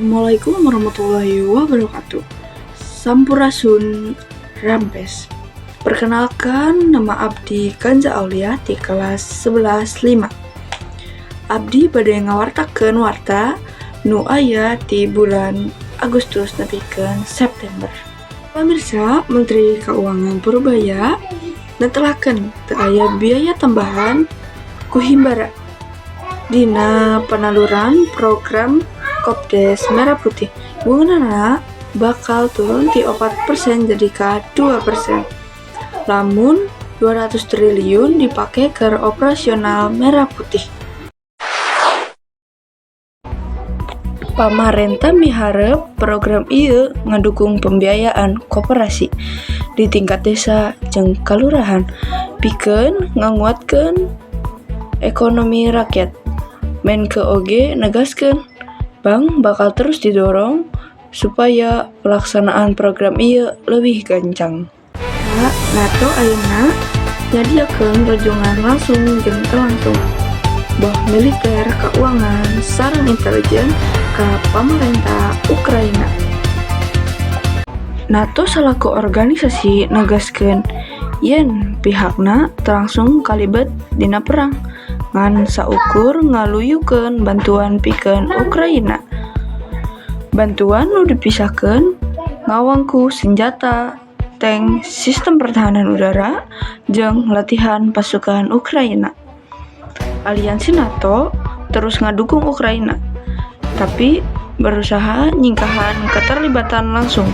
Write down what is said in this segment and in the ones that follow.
Assalamualaikum warahmatullahi wabarakatuh. Sampurasun, Rampes. Perkenalkan, nama Abdi Kanza Aulia di kelas 11.5. Abdi bade ngawartakeun warta nu aya di bulan Agustus nepikeun September. Pamirsa, Menteri Keuangan Purbaya netelakeun teu aya biaya tambahan ku Himbara dina penaluran program Kopdes Merah Putih. Bunganana bakal turun ti 4% jadi ka 2%. Lamun 200 triliun dipake keur operasional Merah Putih. Pamarentah miharep program ieu ngadukung pembiayaan koperasi di tingkat desa jeung kalurahan pikeun ngaguatkeun ekonomi rakyat. Menkeu oge negaskeun bank bakal terus didorong supaya pelaksanaan program ieu leuwih gancang. NATO ayeuna nyadiakeun rujungan langsung jeung teu langsung, boh militer, kauangan, sareng intelijen ka pamarentah Ukraina. NATO salaku organisasi negaskeun yen pihakna teu langsung kalibet dina perang, ngan saukur ngaluyukeun bantuan pikeun Ukraina. Bantuan nu dipisahkeun ngawangku senjata, tank, sistem pertahanan udara, jeung latihan pasukan Ukraina. Aliansi NATO terus ngadukung Ukraina, tapi berusaha nyingkahan keterlibatan langsung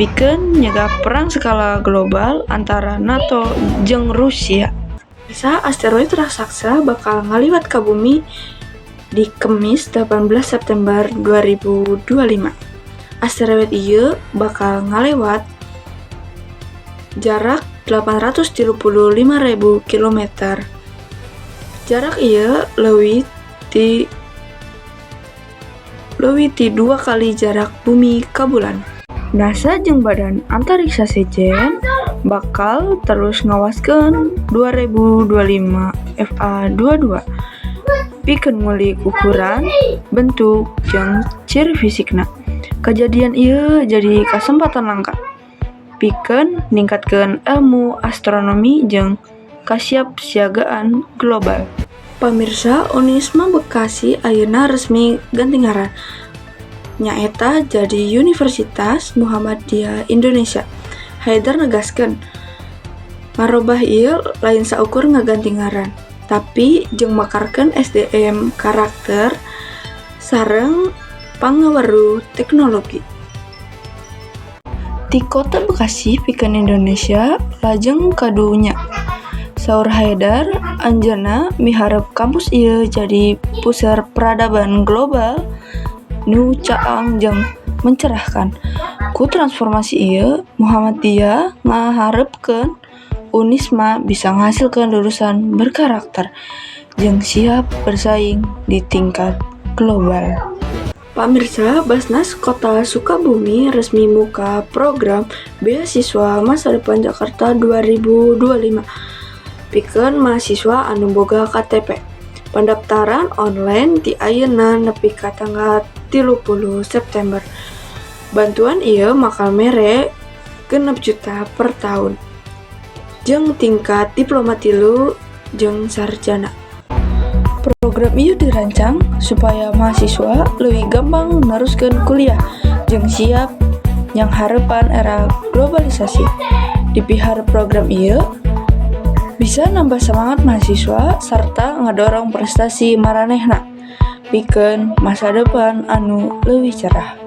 pikeun nyegah perang skala global antara NATO jeung Rusia. Pemirsa, asteroid raksasa bakal ngaliwat ka bumi di Kemis 18 September 2025. Asteroid ieu bakal ngalewat jarak 835.000 km. Jarak ieu leuwih ti dua kali jarak bumi ka bulan. NASA jeung Badan Antariksa Sejen bakal terus ngawaskeun 2025 FA22 pikeun ngulik ukuran, bentuk, jeung ciri fisikna. Kajadian ieu jadi kasempatan langka pikeun ningkatkeun elmu astronomi jeung kasiapsiagaan global. Pamirsa, Unisma Bekasi ayeuna resmi ganti ngaran, nyaeta jadi Universitas Muhammadiyah Indonesia. Haidar negaskeun, ngarobah ieu lain saukur ngaganti ngaran, tapi jeung mekarkeun SDM, karakter, sareng pangaweruh teknologi. Ti Kota Bekasi pikeun Indonesia lajeng ka dunya. Saur Haidar, anjeunna miharep kampus ieu jadi puseur peradaban global nu caang jeung mencerahkan. Ku transformasi ieu, Muhammadiyah ngaharepkeun Unisma bisa ngahasilkeun lulusan berkarakter jeung siap bersaing di tingkat global. Pamirsa, Baznas Kota Sukabumi resmi muka program Beasiswa Masa Depan Jakarta 2025 pikeun mahasiswa anu boga KTP. Pendaftaran online ti ayeuna nepi ka tanggal 30 September. Bantuan ieu bakal mere 6 juta per taun jeung tingkat diploma 3 jeung sarjana. Program ieu dirancang supaya mahasiswa leuwih gampang neruskeun kuliah jeung siap nyanghareupan era globalisasi. Dipiharep program ieu bisa nambah semangat mahasiswa sarta ngadorong prestasi maranehna pikeun masa depan anu leuwih cerah.